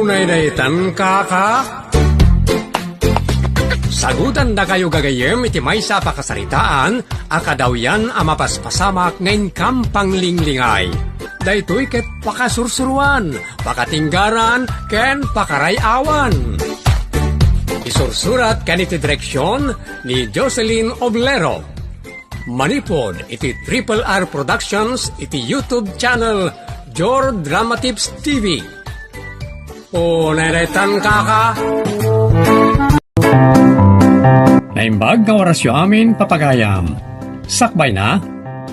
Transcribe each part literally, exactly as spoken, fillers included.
Unay daytan, kaka? Sagutandakayo gagayyem iti maysa a pakasaritaan a kadawyan a mapaspasamak nga inkam panglinglingay. Daytoy ket pakasursuruan, pakatinggaran, ken pakaray-awan. Isursurat ken iti direksyon ni Jocelyn Oblero. Manipud iti Triple R Productions iti YouTube channel Jor Drama Tips T V. Unay daytan, kaka? Naimbag nga orasyo amin, papagayam. Sakbay na,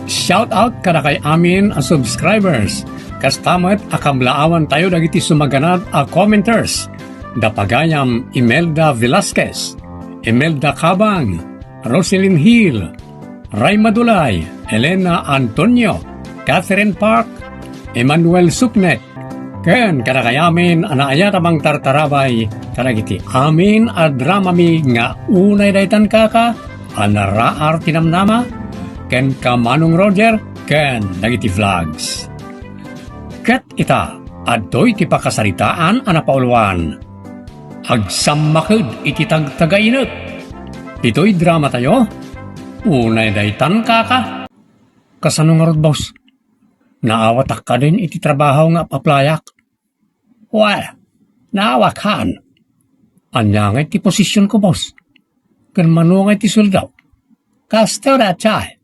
shout out kadakay amin a subscribers. Kasta met a kablaawan tayo dagiti sumaganad a commenters. Da pagayam Imelda Velasquez, Imelda Cabang, Roselyn Hill, Ray Madulay, Elena Antonio, Catherine Park, Emmanuel Suknet, ken kadakay amin a naayat a mangtartarabay kadagiti amin a dramami nga unay daytan, kaka, a naraar ti namnama, ken ka Manong Roger, ken dagiti vlogs. Ket ita, adtoy ti pakasaritaan a napauluan. Agsammaked iti tagtagainep. Ditoy dramatayo, unay daytan, kaka. Kasano ngarud, boss? Naawatak kadin iti trabaho nga ap-aplayak. Well, naawakan. Ania ngay ti posisyonko, boss? Ken mano ngay ti sueldo? Kastoy, chay.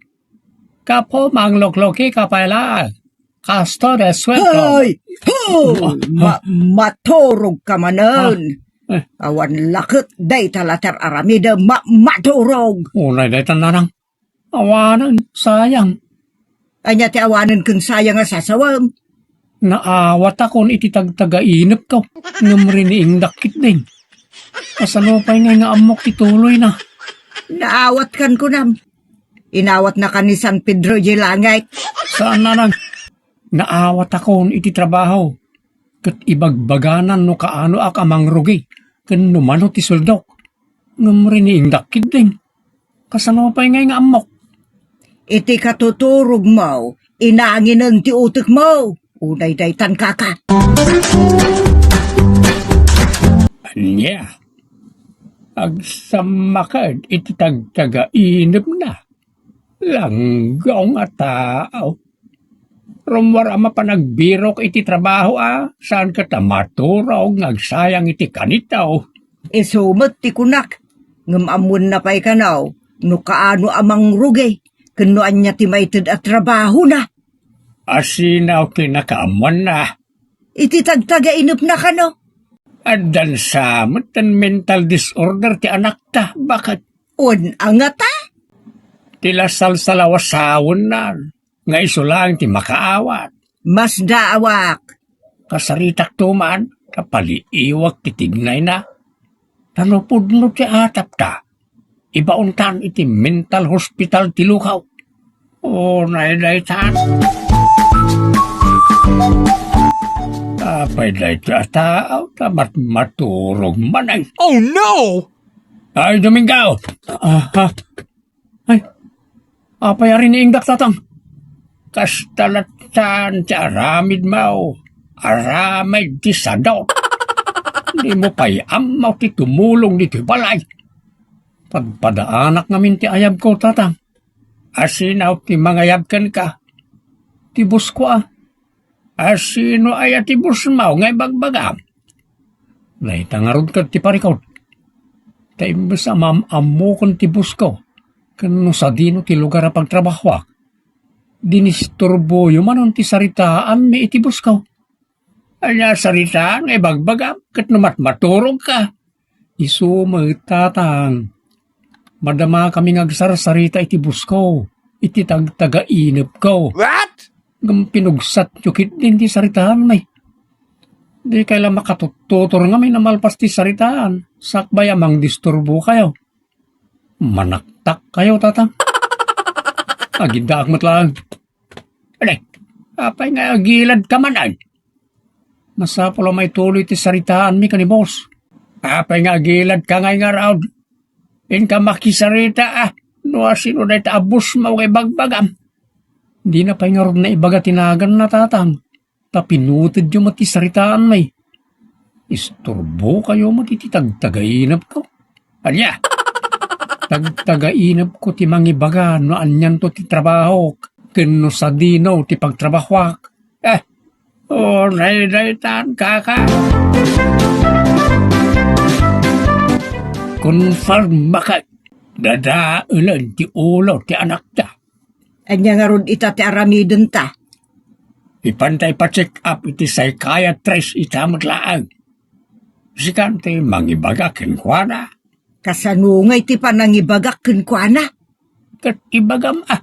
Gapu manglukluki ka pay laeng. Kastoy ti sueldo. Ay! Ho! Ma-, maturog ka manen. Ah, eh. Awan laket dayta later aramidem, ma-, maturog. Unay daytan, nanang. Awanen, sayang. Ania ti awanen ken sayang a sasawem? Naawatakon iti tagtagainepko, ngem riniingdak ketdin. Kasano pay ngay nga ammok ti tuloyna? Naawatkan kunam. Inawatnaka ni San Pedro iti langit. Saan, nanang. Naawatakon iti trabaho. Ket ibagbaganan no kaanoak a mangrugi, ken no mano ti sueldok. Ngem riniingdak ketdin. Kasano pay ngay nga ammok? Iti katuturogmo, inanginen ti utekmo. Unay daytan, kaka. Ania? Agsammaked iti tagtagainepna. Langgong a tao. Rummuar a mapan agbirok iti trabaho a saan ket a maturog nga agsayang iti kanito. Isu met ti kunak, ngem ammoenna pay kano no kaano a mangrugi ken no ania ti maited a trabahona. Asino ti nakaammoanna? Iti tagtagainepna kano. Addan sa met ti mental disorder ti anakta. Bakit? Wen, angata? Ti la salsalawasawenna nga isu laeng ti makaawat. Masdaawak. Kasaritakto man, ta paliiwak ti tignayna. Ta no pudno ti atapta, ibaontan iti mental hospital ti lukaw. Unay daytan. Apay daytoy a tao, ta mat-, maturog man ay. Oh, no! Ay, Domingo! Ah, ah. Ay, apay a riniingdak, tatang? Kasta latta ti aramidmo. Aramid ti sadot. Dimo pay ammo ti tumulong ditoy balay. Padpadaanak ngamin ti ayabko, tatang. Asino ti mangayab kenka? Ti boss ko, a. Asino aya ti boss mo nga ibagbagam? Dayta ngarud ket ti parikut. Ta imbes a maam-ammokon ti boss ko, ken no sadino ti lugar a pagtrabahoak, dinisturboyo manen ti saritaanmi iti boss ko. Ania a saritaan nga ibagbagam ket no matmaturog ka? Isu met, tatang. Madamakami nga agsarsarita iti boss ko, iti tagtagainepko. What? Ngem pinugsatyo ketdin ti saritaanmi. Dikay la makatuttutor ngamin a malpas ti saritaan, sakbay a mangdisturbokayo. Manaktakkayo, tatang. Agiddaak met laeng. Adi, apay nga agiladka man, ay? Masapul a maituloy ti saritaanmi ken ni boss. Apay nga agiladka ngay ngarud? Inka makisarita, a, no asino dayta a boss mo nga ibagbagam. Dina pay ngarud naibaga ti naganna, tatang. Ta pinutedyo met ti saritaanmi. Isturbokayo met iti tagtagainepko. Ania? Tagtagainepko ti mangibaga no anianto ti trabahok ken no sadino ti pagtrabahoak. Eh, uray daytan, kaka. Confirm baket. Dadaelen ti ulo ti anakta. Ania ngarud ita ti aramidenta? Ipanta ipa-check up iti psychiatrist ita met laeng. Sikan ti mangibaga kenkuana. Kasano ngay ti panangibagak kenkuana? Ket ibagam a,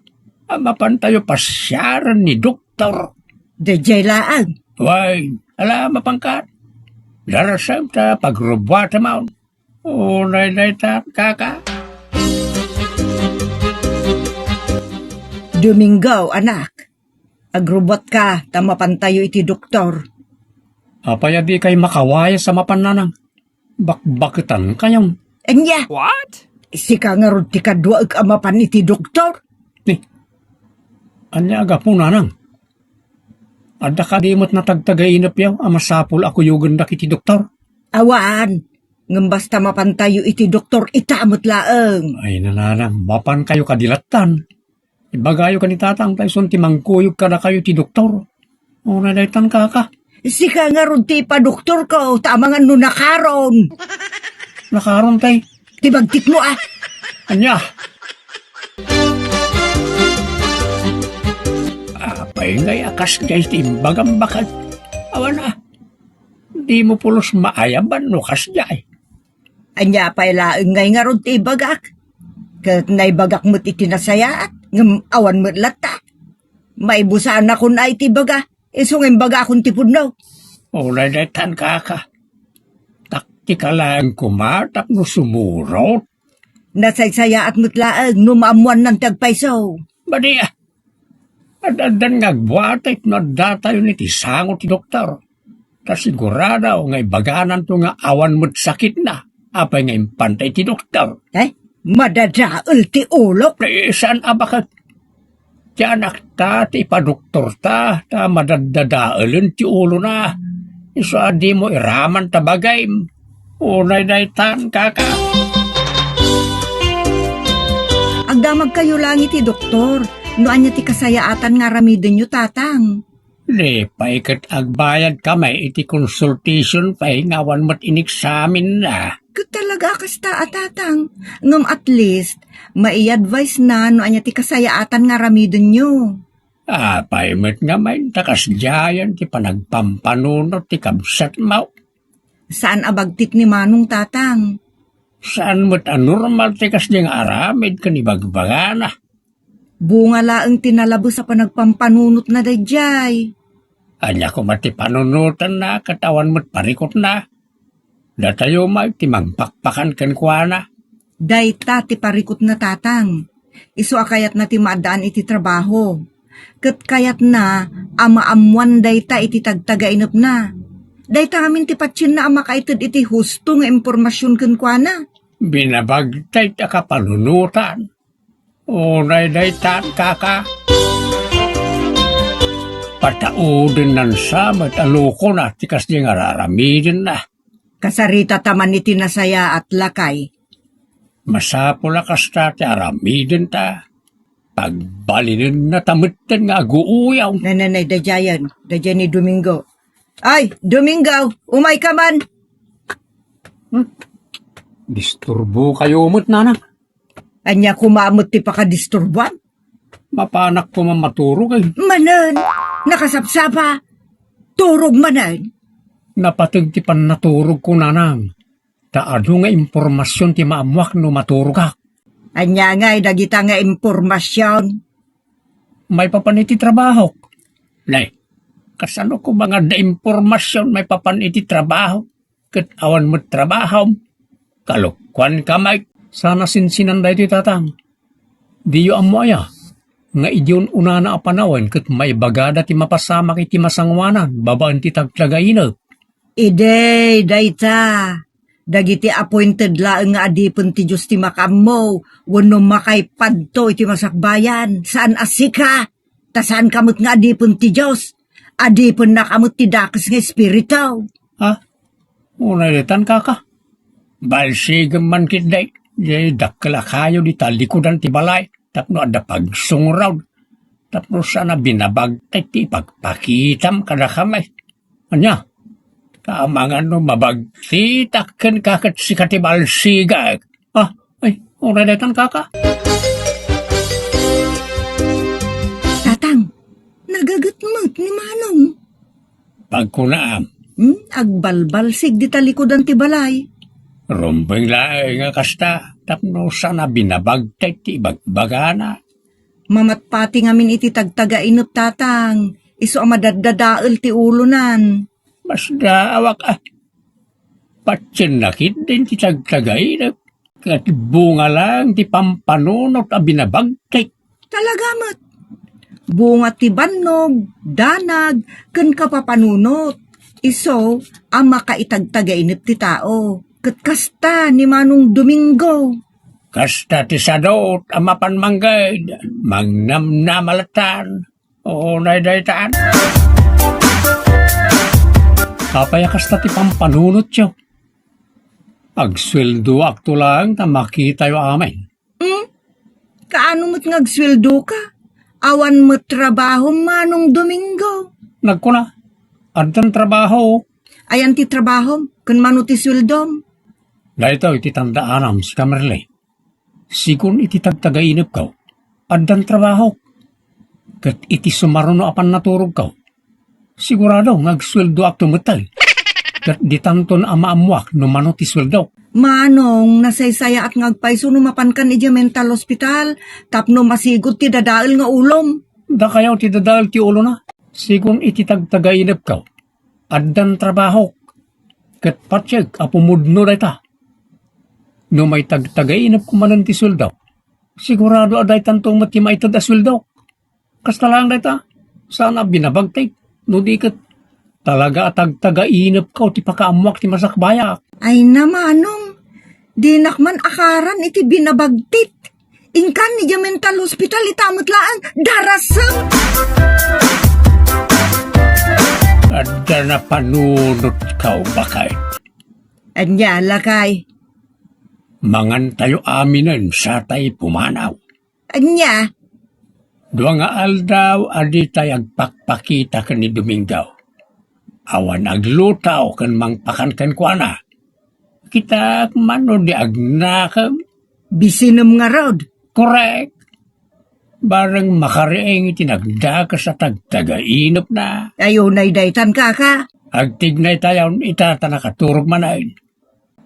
a mapantayo pasiaren ni doktor. Daydiay laeng. Wen, ala, mapanka. Darasem ta pagrubuatem. Uray daytan, kaka. Domingo, anak. Agrubuatka ta mapantayo iti doktor. Apay a dikay makawayas a mapan, nanang? Bakbaketankayon. Ania? What? Sika ngarud ti kaduaek a mapan iti doktor? Ti, ania a gapu, nanang? Adda kadi met natagtagainepyo a masapul a kuyogendak iti doktor? Awan. Ngem basta mapantayo iti doktor, ita met laeng. Ay, nanang, mapankayo kadi lattan. Ibagayo ken ni tatang ta isun ti mangkuyog kadakayo iti doktor. Uray daytan, kaka. Sika ngarud ti ipadoktorko, ta amangan no nakaron. Nakaron, tay? Ti bagtikmo, a. Ania? Apay ngay a kasdiay ti imbagam, baket? Awan a. Dimo pulos maayaban no kasdiay. Ania pay laeng ngay ngarud ti ibagak? Ket naibagak met iti nasayaat, ngem awan met latta. Maibusanakon a iti ibaga, isu nga imbagakon ti pudno. Uray daytan, kaka. Taktika laeng koma tapno sumurot. Nasaysayaat met laeng no maammoannan ti agpayso. Badia, ad-addan nga agbuatek no addatayon iti sango ti doktor. Ta sigurado nga ibagananto nga awan met sakitna. Apay nga impanta iti doktor? Eh, madadael ti ulok? Eh, saan a baket? Ti anakta ti ipadoktorta, ta madaddadaelen ti ulona. Isu a dimo iraman ta bagim. Uray daytan, kaka. Agdamagkayo laeng iti doktor no ania ti kasayaatan nga aramidenyo, tatang. Di pay ket agbayadkami iti consultation fee nga awan met ineksaminna. Ket talaga a kasta a, tatang. Ngem at least, mai-advise na no ania ti kasayaatan nga aramidenyo. Apay met ngamin ta kasdiayen ti panagpampanunot ti kabsatmo? Saan a bagtik ni Manong, tatang. Saan met a normal ti kasdi nga aramid ken ibagbagana. Bunga laeng ti nalabes a panagpampanunotna daydiay. Ania koma ti panunotenna ket awan met parikutna? Datayo met ti mangpakpakan kenkuana. Dayta ti parikutna, tatang. Isu a kayatna ti maaddaan iti trabaho. Ket kayatna a maammoan dayta iti tagtagainepna. Dayta ngamin ti patienna a makaited iti husto nga impormasion kenkuana. Binabagtay ta kapanunotan. Uray daytan, kaka. Pataudennan sa met a lokona ti kasdi nga araramidenna. Kasarita ta man iti nasayaat, lakay. Masapul a kasta ti aramidenta. Pagbalinenna ta metten nga aguuyaw. Nananay, daydiayen, daydiay ni Domingo. Ay, Domingo, umay ka man. Hmm? Disturbokayo met, nanang. Ania koma met ti pakadisturboam? Mapanak koma maturog, ay. Manen, nakasapsapa. Turog manen. Napateg ti pannaturogko, nanang. Ta adu nga impormasion ti maammoak no maturogak. Ania ngay dagita nga impormasion? Maipapan iti trabahok. Nay, kasano koma nga adda impormasion maipapan iti trabaho? Ket awan met trabahom. Kalokuanka, Mike. Saan a sinsinan daytoy, tatang. Diyo ammo aya nga idi un-unana a panawen ket maibagada ti mapasamak iti masangoanan babaen ti tagtagainep? Idi dayta, dagiti appointed laeng nga adipen ti Dios ti makaammo wenno makaipadto iti masakbayan, saan a sika, ta saanka met nga adipen ti Dios, adipennaka met ti dakes nga espiritu. Ha? Unay ditan, kaka. Balsigem man ketdi, di dakkel a kayo dita likudan ti balay, tapno adda pagsungraw, tapno saan a binabagtek ti ipagpakitam kadakami. Ania? Amangan no mabagtitak kenka ket sika ti balsigek. Ah, ay, unay ditan, kaka. Tatang, nagaget met ni Manong. Pagkunaam. Hmm, agbalbalsig dita likudan ti balay. Rumbeng laeng a kasta, tapno saan a binabagtek ti ibagbagana. Mamatpati ngamin iti tagtagainep, Tatang, isu a madaddadael ti ulonan. Masdaawak a. Patienna ketdin ti tagtagainep, ket bunga laeng ti pampanunot a binabagtek. Talaga met. Bunga ti bannog, danag, ken kapapanunot. Isu a makaitagtagainep ti tao. Ket kasta ni Manong Domingo. Kasta ti sadot a mapan mangged, mangnamnama latta. Unay daytan. Apay a kasta ti pampanunotyo? Agsueldoakto laeng ta makitayo amin. Hmm? Kaano met nga agsueldoka? Awan met trabahom, Manong Domingo. Nagkuna, addan trabaho. Ayan ti trabahom, ken mano ti sueldom? Daytoy ti tandaanam, sika Merle. Sigun iti tagtagainepko, addan trabahok. Ket iti sumaruno a pannaturogko, sigurado nga agsueldoakto metten. Ket ditanton a maammoak no mano ti sueldok. Manong, nasaysayaat nga agpayso no mapankan idiay mental hospital tapno masigud ti dadael nga ulom. Dakayo ti dadael ti ulona. Sigun iti tagtagainepko, addan trabahok. Ket patiek a pumudno dayta. No maitagtagainepko manen ti sueldok, sigurado a daytanto met ti maited a sueldok. Kasta laeng dayta, saan a binabagtik, no di ket talaga a tagtagainepko ti pakaammoak ti masakbayak. Ay na, Manong, dinak man akaran iti binabagtit. Inkan idiay mental hospital, ita met laeng, darasem! Adda napanunotko, baket. Ania, lakay? Mangantayo aminen satay pumanaw. Ania? Dua nga aldaw a ditay agpakpakita ken ni Domingo. Awan aglutaw ken mangpakan kenkuana. Kitaek man no di agnakem. Bisinem ngarud. Korek. Bareng makariing iti nagdakes a tagtagainepna. Ay, unay daytan, kaka. Agtignaytayon ita ta nakaturog manen.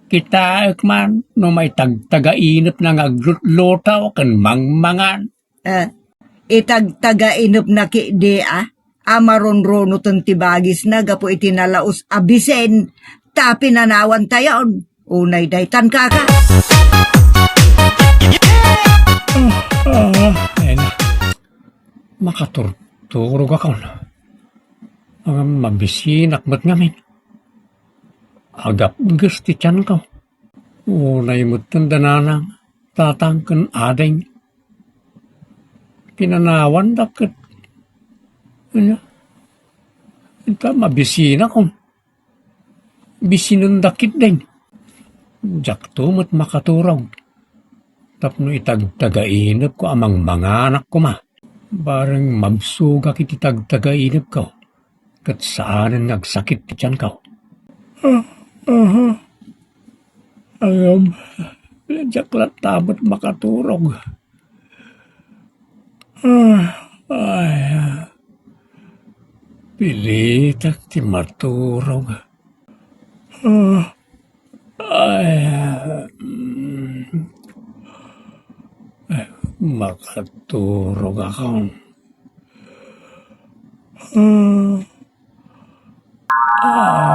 Kitaek man no maitagtagainepna nga aglutlutaw ken mangmangan. Eh, itagtagainepna ketdi a, a marunrunoten ti bagisna gapu iti nalaus a bisin, ta pinanawantayon. Unay daytan, kaka. Ah, ah, ay na. Makaturturogakon. Ngem mabisinak met ngamin. Agapges ti tianko. Unay metten da nanang, tatang ken ading. Pinanawandak ket, ania, ita mabisinakon. Bisinendak ketdin. Diakto met makaturog. Tapno itagtagainepko a mangmanganak koma. Bareng mabsogak iti tagtagainepko, ket saanen nga agsakit ti tianko. Ah, aha. Ngem, diak latta met makaturog. Ah, ay, ah. Pilitek ti maturog. Ah, ay, ah, mm. Ay, makaturog ako. Ah. Ah.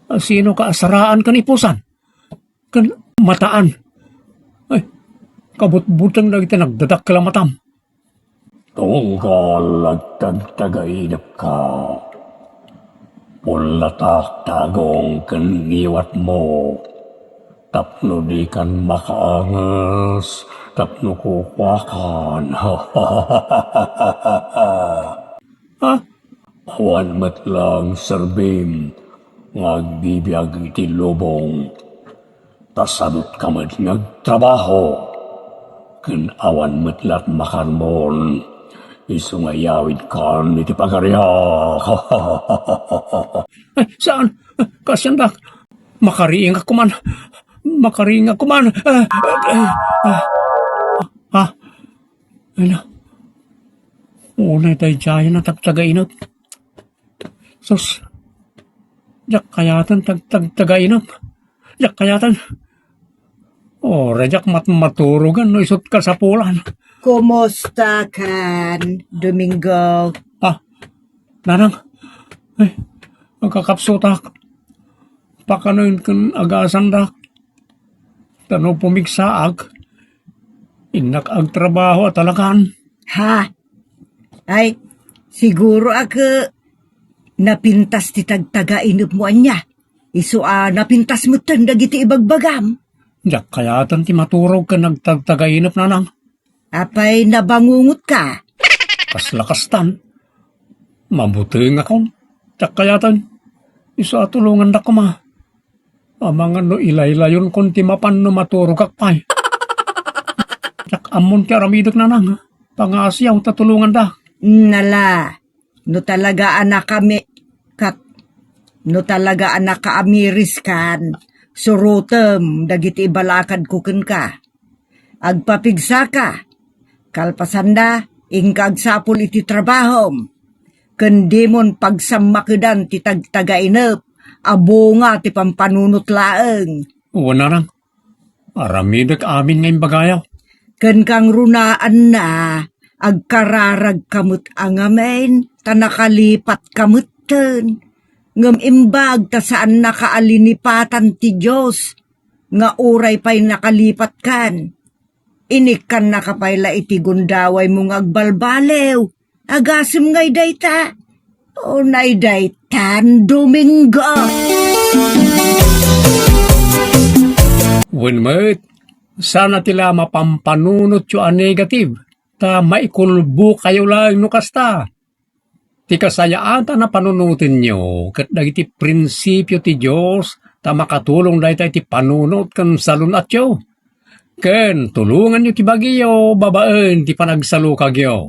Ah, sino ka asaraan ken ipusan? Ken mataan. Ay, kabutbuteng dagiti nagdadakkel a matam. Tunggal agtagtagainepka, pullatak ta agong ken ngiwatmo, tapno dikan makaanges tapno kukuakan. Ha? Awan met lang serbim nga agbibiag iti lubong. Ta sadutka met nga agtrabaho, ken awan met la't makarmon, isu nga iyawidkan iti pagariak. Ay, saan? Kaasiandak. Makariingak koman. Makariingak koman. Ah, ah, ah. Ah, ano? Unay daydiayen a tagtagainep. Sus, diak kayaten tagtagtagainep. Diak kayaten. Uray diak matmaturogan no isut' kasapulan. Kumusta kan, Domingo? Ah, Nanang. Ay, agkakapsutak. Pakanoen ken agasandak. Ta no pumigsaak, innak agtrabaho a talakan. Ha? Ay, siguro a ket napintas ti tagtagainepmo ania. Isu a napintas metten dagiti ibagbagam. Diak kayaten ti maturog ken agtagtagainep, Nanang. Apay nabangungotka? Kasla kastan. Mabutengakon. Diak kayaten. Isu a tulongandak koma. Amangan no ilaylayonkon ti mapan no maturogak pay. Diak ammon ti aramidek, Nanang. Pangaasiaw ta tulonganda. Nala, no talaga a nakami-, kat-, no talaga a nakaamiriskan, surotem dagiti ibalakadko kenka. Agpapigsaka, kalpasanda, inka agsapul iti trabahom, ken dimon pagsammakedan ti tagtagainep a bunga ti pampanunot laeng. Wen, Nanang. Aramidek amin nga imbagayo. Ken kangrunaanna, agkararagka met a ngamin, ta nakalipatka metten. Ngem imbag ta saannaka a linipatan ti Dios, nga uray pay nakalipatkan, inikkannaka pay la iti gundawaymo nga agbalbaliw. Agasem ngay dayta? Unay daytan, Domingo. Wen met, saan a ti la mapampanunotyo a negative, ta maikulbokayo laeng no kasta. Ti kasayaatan a panunotenyo ket dagiti prinsipio ti Dios ta makatulong dayta iti panunot ken salun-atyo. Ken tulonganyo ti bagiyo babaen ti panagsalukagyo.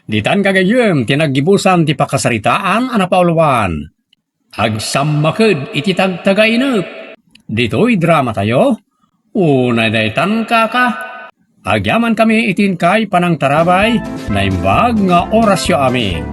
Ditan gagayyem ti naggibusan ti pakasaritaan a napauluan. Agsammaked iti tagtagainep. Ditoy dramatayo, unay daytan, kaka. Agyamankami iti inkay panangtarabay, naimbag nga orasyo amin.